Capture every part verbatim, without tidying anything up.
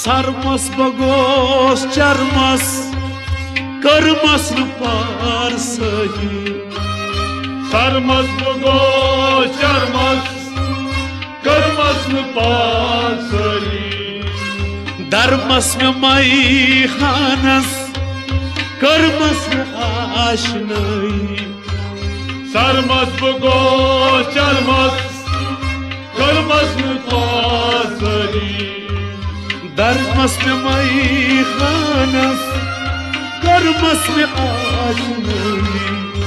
سرمس بہٕ گوس چرمس، کٔرمس نہٕ پارسٲہی۔ سرمس بہٕ گوس چرمس، کٔرمس نہٕ پارسٲہی۔ درمس مےٚ میخانس، کٔرمس نہٕ آشنٲہی۔ سرمس بہٕ گوس چرمس، کٔرمس نہٕ پارسٲہی۔ درمس مےٚ میخانس، کٔرمس نہٕ آشنٲہی۔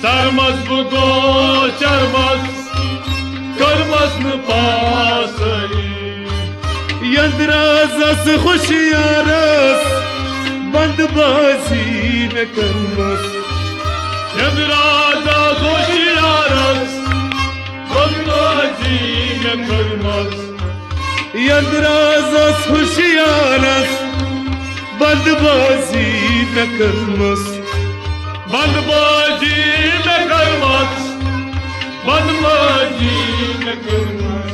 سرمس بہٕ گوس چرمس، کٔرمس نہٕ پارسٲہی۔ یندرازس ہوشیارس، بند بازی مےٚ کٔرمس۔ یندرازس ہوشیارس، بند بازی مےٚ کٔرمس۔ یندرازس ہوشیارس، بند بازی مےٚ کٔرمس۔ بند بازی مےٚ کٔرمس، بند بازی مےٚ کٔرمس۔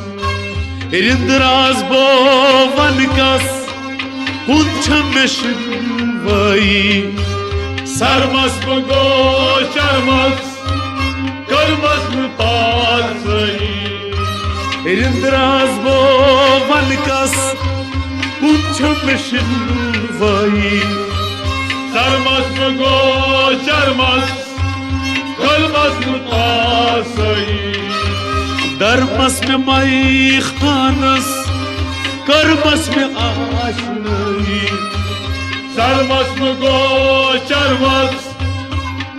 رندراز بو ون کس، کُن چھم مےٚ شِنوٲیی۔ سرمس بہٕ گوس چرمس، کٔرمس نہٕ پارسٲہی۔ رندراز بو ون کس، کُن چھم مےٚ شِنوٲیی۔ سرمس بہٕ گوس چرمس، کٔرمس نہٕ پارسٲہی۔ درمس مےٚ میخانس، کٔرمس مےٚ آشنٲہی۔ سرمس بہٕ گوس چرمس،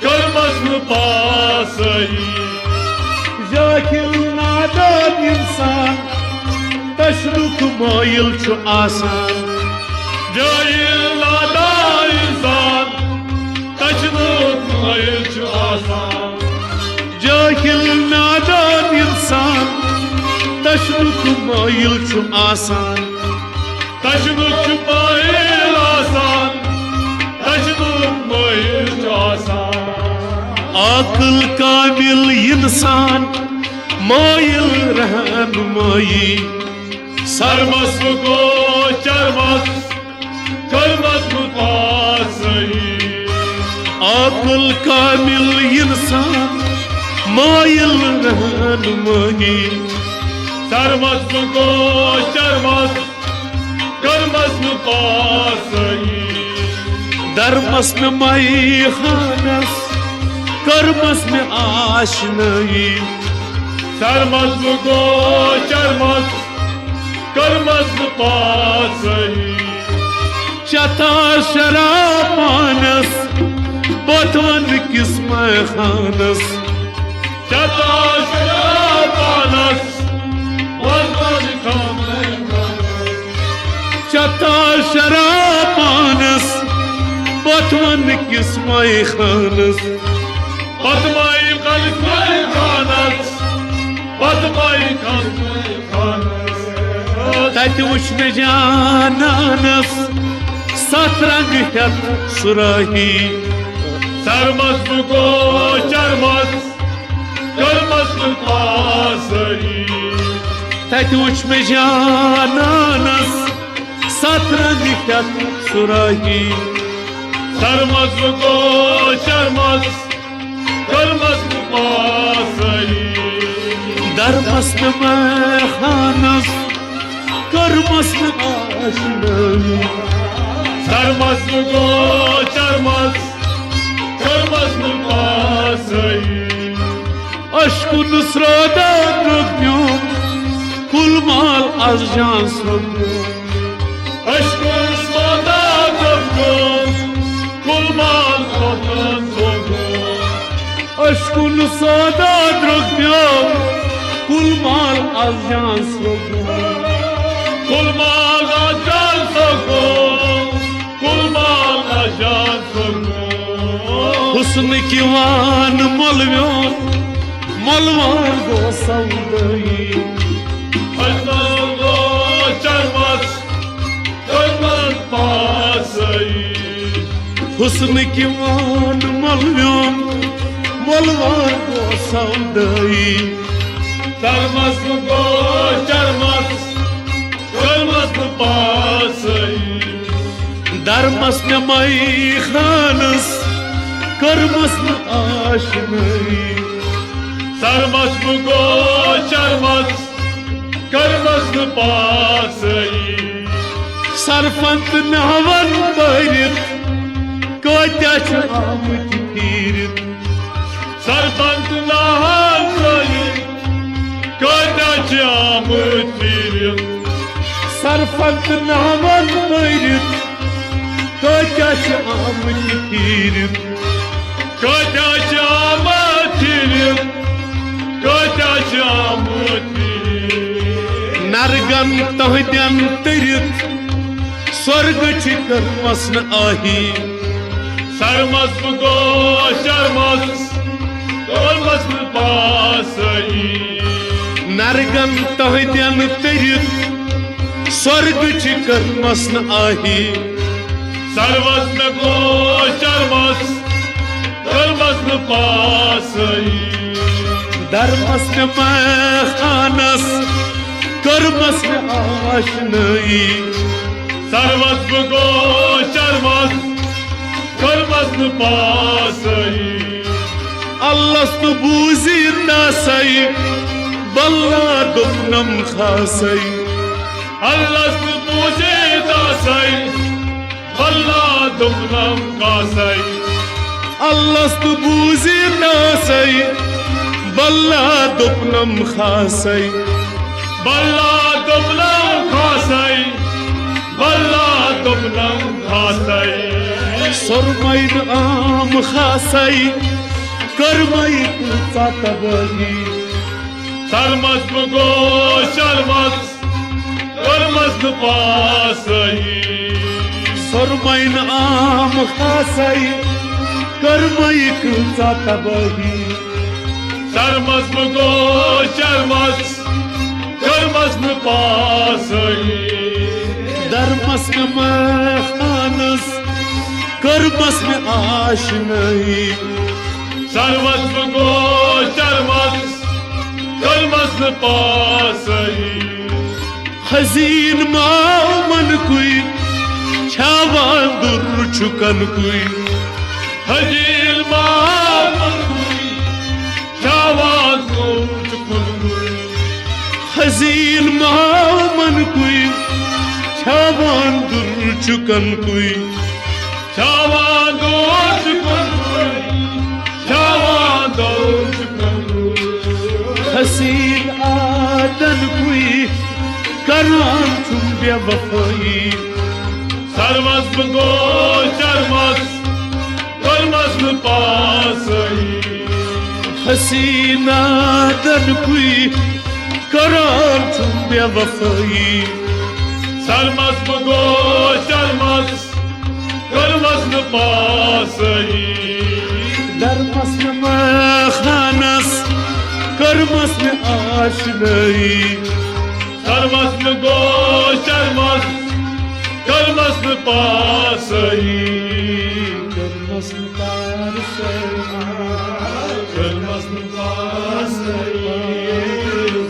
کٔرمس نہٕ پارسٲہی۔ جاہل نادان انسان، تشنُک مٲیِل چھُ آسان۔ جاہل نادان انسان، تشنُک مٲیِل چھُ آسان۔ جاہل نادان انسان، تشنُک مٲیِل چھُ آسان۔ تشنُک چھُ مٲیِل آسان، تشنُک مٲیِل چھُ آسان۔ عاقل کامل انسان، مٲیِل رہنمٲیی۔ سرمس بہٕ گوس چرمس، کٔرمس نہٕ پارسٲہی۔ عاقل کامل انسان، مٲیِل رہنمٲیی۔ سرمس بہٕ گوس چرمس، کٔرمس نہٕ پارسٲہی۔ درمس مےٚ میخانس، کٔرمس مےٚ آشنٲیی۔ سرمس بہٕ گوس چرمس، کٔرمس نہٕ پارسٲہی۔ چتا شراب پانس، بتون کِس میخانس۔ چتا شراب پانس، بتون کِس میخانس۔ چتا شراب پانس، بتون کِس میخانس۔ پتہٕ میخانس، میخانس، پتہٕ میخانس، میخانس۔ تتہِ وُچھ مےٚ جانانس، ستھ رنگ ہٮ۪تھ سُرٲہی۔ سرمس بہٕ گوس چرمس، کٔرمس نہٕ پارسٲہی۔ تتہِ وُچھ مےٚ جانانس، ستھ رنگ ہٮ۪تھ سُرٲہی۔ سرمس بہٕ گوس چرمس، کٔرمس نہٕ پارسٲہی۔ درمس نہٕ میخانس، کٔرمس نہٕ آشنٲیی۔ درمس بہٕ گوس چرمس، کٔرمس نہٕ پارسٲہی۔ اشکُن سودا درٛوگ میون، کُل مال از جان سوٚگ میون۔ اشکُن سودا درٛوگ میون، کُل مال از جان سوٚگ میون۔ اشکُن سودا درٛوگ میون، کُل مال از جان سوٚگ میون۔ کُل مال از جان سوٚگ میون، کُل مال از جان سوٚگ میون۔ حسن کہِ وان مۄلویوم، مۄلوان گوٚو سودٲیی۔ حسن گوٚو چرمس، چرمس پاسٲیی۔ حسن کہِ وان مۄلویوم، مۄلوان گوٚو سودٲیی۔ چرمس گوٚو چرمس، چرمس پاسٲیی۔ کٔرمَس مےٚ مَے خانَس، کٔرمَس نہٕ آشنٲیی۔ سرمس بہٕ گوٚو شرمس، کٔرمَس نہٕ پاسٲیی۔ سرفن تہٕ نہون پٔرِتھ، کٲتیٛاہ چھِ آمٕتۍ پھیٖرِتھ۔ سرفن تہٕ نہون پٔرِتھ، کٲتیٛاہ چھِ آمٕتۍ پھیٖرِتھ۔ سرفن تہٕ نہون پٔرِتھ، کٲتیٛاہ چھِ آمٕتۍ پھیٖرِتھ۔ کٲتیٛاہ چھِ آمٕتۍ پھیٖرِتھ، کٲتیٛاہ چھِ آمٕتۍ پھیٖرِتھ۔ نرگن تہنٛدٮ۪ن تٔرِتھ، سۄرگہٕ چھِ کٔرمَس نہٕ آہی۔ سرمس بہٕ گوٚو شرمس، کٔرمَس نہٕ پاسٲیی۔ نرگن تہنٛدٮ۪ن تٔرِتھ، سۄرگہٕ چھِ کٔرمَس نہٕ آہی۔ سرمس مےٚ گوٚو شرمس، کٔرمَس نہٕ پاسٲیی۔ درمس مےٚ مَے خانَس، کٔرمَس نہٕ آشنٲیی۔ سرمس بہٕ گوٚو شرمس، کٔرمَس نہٕ پاسٲیی۔ الس تہٕ بوٗزی تسے، بلہ دوٚپنم خاصے۔ الس تہٕ بوٗزی تسے، بلہ دوٚپنم خاصے۔ الس تہٕ بوٗزی تسے، بلہ دوٚپنم خاصے۔ بلہ دوٚپنم خاصے، بلہ دوٚپنم خاصے۔ سۄرمَے نہٕ عام خاصے، کٔرمَے کۭژاہ تبٲہی۔ سرمس بہٕ گوٚو شرمس، کٔرمَس نہٕ پاسٲیی۔ سۄرمَے نہٕ عام خاصے، کٔرمَے کۭژاہ تبٲہی۔ سرمس بہٕ گوٚو شرمس، کٔرمَس نہٕ پاسٲیی۔ درمس مےٚ مَے خانَس، کٔرمَس نہٕ آشنٲیی۔ سرمس بہٕ گوٚو شرمس، کٔرمَس نہٕ پاسٲیی۔ حزیٖن مامن کُے چھاوان دُر چھُ کن کُے۔ حزیٖن مامن کُے چھاوان دُر چھُ کن کُے۔ حزیٖن مامن کُے چھاوان دُر چھُ کن کُے۔ چھاوان دُر چھُ کن کُے، چھاوان دُر چھُ کن کُے۔ حسین آدن کُے کران چھُم بے وفٲیی۔ سرمس بہٕ گوٚو شرمس، کٔرمَس نہٕ پاسٲیی۔ حسین آدن کُے کران چھُم بے وفٲیی۔ سرمس بہٕ گوٚو شرمس، کٔرمَس نہٕ پاسٲیی۔ درمس نہٕ مَے خانس، کٔرمَس نہٕ آشنٲیی۔ سرمس بہٕ گوٚو شرمس، کٔرمَس نہٕ پاسٲیی۔ کٔرمَس نہٕ پاسٲیی۔ کٔرمَس نہٕ پاسٲیی۔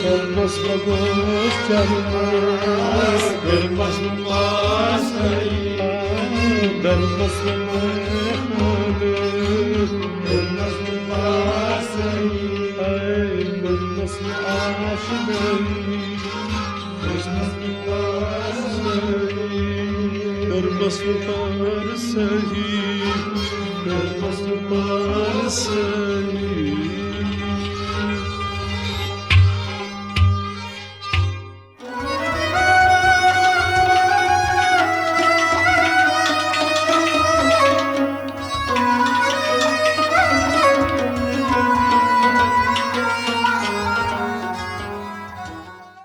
درمس بہٕ گوٚو شرمس، کٔرمَس نہٕ پاسٲیی۔ درمس نہٕ مَے خانس، کٔرمَس نہٕ پاسٲیی۔ کٔرمَس نہٕ آشنٲیی۔ کٔرمَس نہٕ پاسٲیی۔ کٔرمَس نہٕ پاسٲیی۔